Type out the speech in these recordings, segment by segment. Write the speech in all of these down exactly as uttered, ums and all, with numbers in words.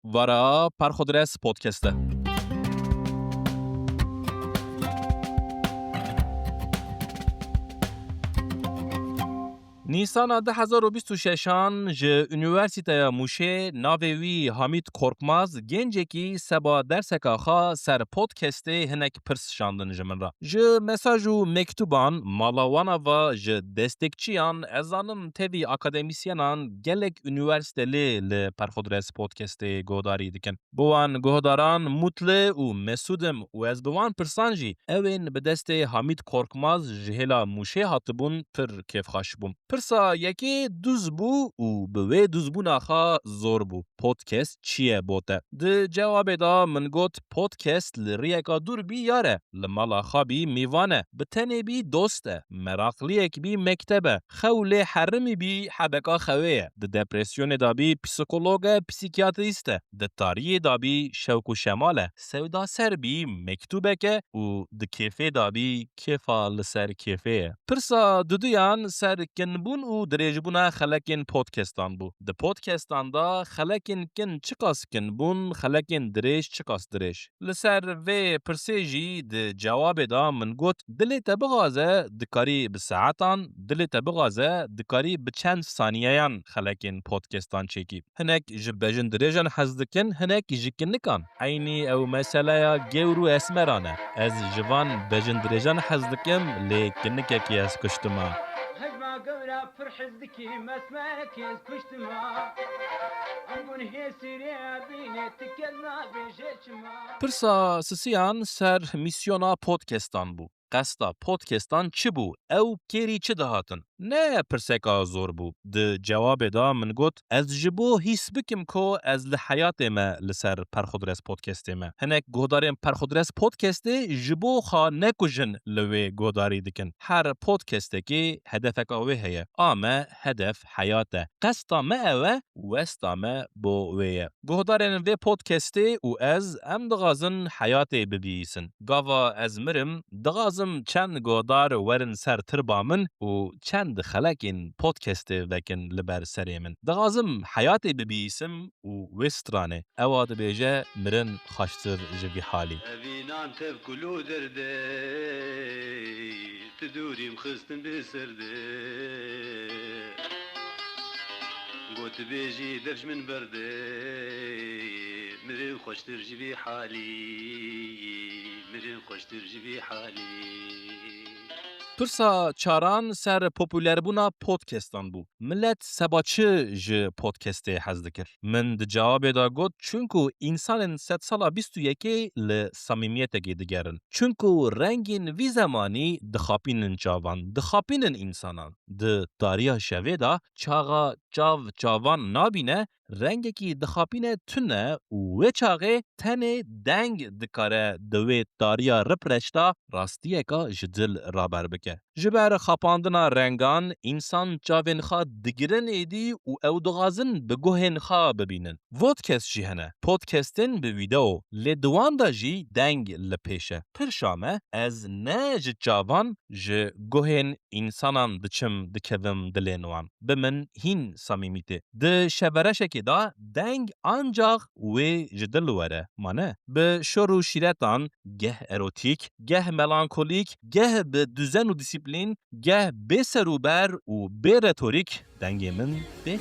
Vara Perxudres Podcast e. Nîsana du hezar û bîst û şeşan ji Unîversîteya Mûşê navê wî Hamîd Korkmaz gencekî seba derseka xwe ser podcastê hinek pirs şandin ji min re. Ji mesaj û mektuban, mala wana va ji destekçiyan, ez zanim tevî akademîsyenan gelek unîversîtelî li Perxudres Podcastê guhdarî dikin. Bi wan guhdaran mutli û mesûd im û ez bi wan pirsan jî, ew ên bi destê Hamîd Korkmaz ji hêla Mûşê hatibûn, pir kêfxweş bûm. Pirsa yekê dûz bû û bi wê dûzbûna xwe zor bû. Podcast çi ye bo te? Di cewabê de min got, podcast li riyeka dûr bî yar e. Li mala xwe bî mîvan e. Bi tenê bî dost e. Meraqliyek bî mekteb e. Xew lê herimî bî hebeka xewê ye. Di depresyonê de bî psîkolog e, psîkiyatrîst e. Di tariyê de bî şewk û şemal e. Sewdaser bî mektûbek e û di kêfê de bî kêfa li ser kêfê ye. Pirsa duduyan ser kinbûn û dirêjbûna xelekên podcastan bû. Di podcastan de xelekên kin çiqas kin bûn, xelekên dirêj çiqas dirêj. Li ser vê pirsê jî di cewabê de min got, dilê te bixwaze dikarî bi saetan, dilê te bixwaze dikarî bi çend saniyeyan xelekên podcastan çêkî. Hinek ji bejin dirêjan hez dikin, hinek ji kinikan. Eynî ew meseleya gewr û esmeran e. Ez ji van bejin dirêjan hez dikim, lê kinikekî ez kuştime. Hejma gewra pir hez dikim, esmerekî ez kuştime. Em bûn hêsirê bîne, ti kes nabêje çima. Pirsa sisiyan ser mîsyona podcastan bû. Qesta podcastan çi bû? Ew kêrî çi dihatin? Ne pirseka zor bû. Di cewabê de min got, ez ji bo hîs bikim ku ez li heyatê me li ser Perxudres Podcastê me. Hinek guhdarên Perxudres Podcastê ji bo xwe nekujin li wê guhdarî dikin. Her podcastekê hedefeka wê heye. A me hedef heyat e. Qesta me ew e, westa me bo wê ye. Guhdarên vê podcastê û ez, em dixwazin heyatê bibihîsin. Gava ez mirim, dixwazim çend guhdar werin ser tirba min û çend xelekên podcastê vekin li ber serê min. Dixwazim heyatê bibihîsim û wê stranê. Ewa dibêje, mirin xweştir ji vî halî. Evînan tev kul û derdê, tu dûrîm xistin bi ser de. Got bêjî dev ji min berde, mirin xweştir ji vî halî, mirin xweştir ji vî halî. Pirsa çaran ser popûlerbûna podcastan bû. Milet seba çi ji podcastê hez dikir? Min di cewabê de got, çunku însanên sedsala bîst û yekê li samîmiyetekê digerin. Çunku rengên vî zemanî dixapînin çavan, dixapînin însanan. Di tariya şevê de çaxa çav çavan nabîne, rengekî dixapîne tune û wê çaxê tenê deng dikare di wê tariya ripirêş de rastiyeka ji dil raber bike. Ji ber xapandina rengan, însan çavên xwe digirin êdî û ew dixwazin bi guhên xwe bibînin. Vodkes jî hene, podcastên bi wîdeo, lê di wan de jî deng li pêş e. Pirşa me, ez ne ji çavan, ji guhên însanan diçim, dikevim dilên wan. Bi min hîn samîmî tê. Di şevereşekê de deng ancax wê ji dil were, ma ne? Bi şor û şîretan, geh erotîk, geh melankolîk, geh bi duzen û dîsîplîn, geh bê serûber û bê retorîk dengê min bête.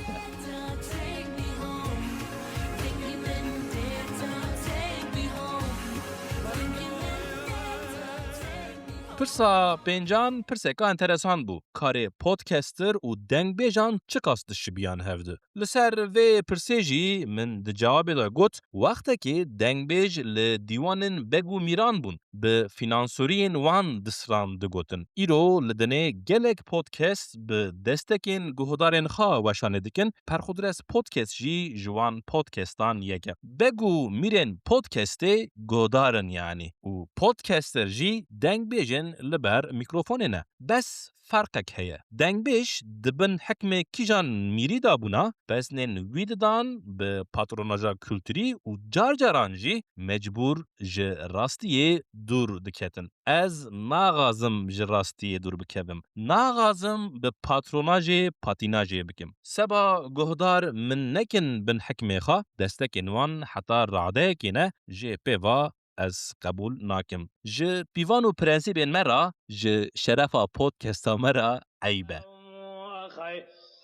Pirsa pêncan pirseka enteresan bû. Karê podcaster û dengbêjan çiqas dişibiyan hevdu? Li ser vê pirsê jî min di cewabê de got, wextekê dengbêj li dîwanên beg û mîran bûn, bi fînansoriyên wan disiran digotin. Îro li dinê gelek podcast bi destekên guhdarên xwe weşanê dikin, Perxudres Podcast jî ji wan podcastan yek e. Beg û mîrên podcastê guhdar in yanî û podcaster jî dengbêj in li ber mîkrofonê ne. Bes ferqek heye. Dengbêj di bin hikmê kîjan mîrî de bûna, pesnên wî didan bi patronaja kulturî û car caran jî mecbûr ji rastiyê dûr diketin. Ez naxazim ji rastiyê dûr bikevim. Naxazim bi patronajê patînajê bikim. Seba guhdar min nekin bin hikmê xwe, destekên wan heta radeyekê ne jê pê va ez qebûl nakim. Ji pîvan û prensîbên me re, ji şerefa podcasta me re eyb e.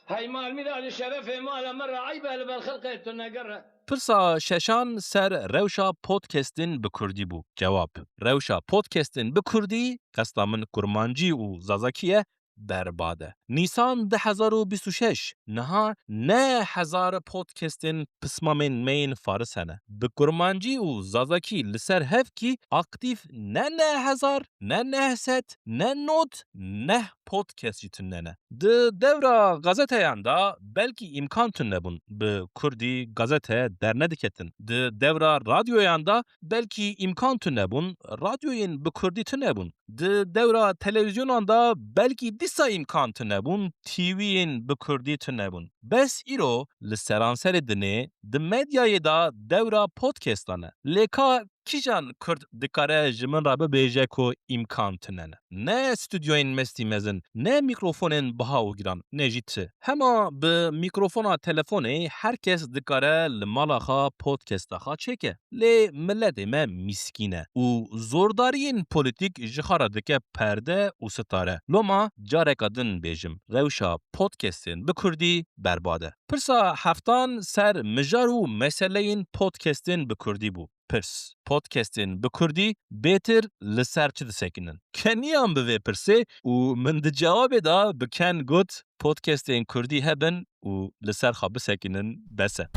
Hey mal mîra ji şerefê mala me re eyb e li ber xelqê tu negere. Pirsa şeşan ser rewşa podcastên bi kurdî bû. Cewab: rewşa podcastên bi kurdî, qesta min kurmancî û zazakî ye, berbad e. Nîsan du hezar û bîst û şeş, niha neh hezar podcastên pismamên me yên faris hene. Bi kurmancî û zazakî li ser hevkî aktîf ne neh hezar, ne neh sed, ne not, neh podcast jî tune ne. Di dewra gazeteyan de belkî îmkan tune bûn bi kurdî gazete dernediketin. Di dewra radyoyan de belkî îmkan tune bûn, radyoyên bi kurdî tune bûn. Di dewra televîzyonan de belkî dîsa îmkan tune bûn, T V'yên bi kurdî tune bûn. Bes îro li seranserê dinê di medyayê de dewra podcastan e. Lê ka kîjan kurd dikare ji min re bibêje ku îmkan tune ne? Ne stûdyoyên mestî mezin, ne mîkrofonên biha û giran, ne jî ti. Hema bi mîkrofona telefonê her kes dikare li mala xwe podcasta xwe çêke. Lê miletê me mîskîn e û zordariyên polîtîk ji xwe re dike perde û sitare. Loma careka din bêjim, rewşa podcastên bi kurdî berbad e. Pirsa heftan ser mijar û meseleyên podcastên bi kurdî bû. Pirs: podcastên bi kurdî bêtir li ser çi disekinin? Keniyan bi vê pirsê û min di cewabê de bi ken got, podcastên kurdî hebin û li ser xwe bisekinin, bes e.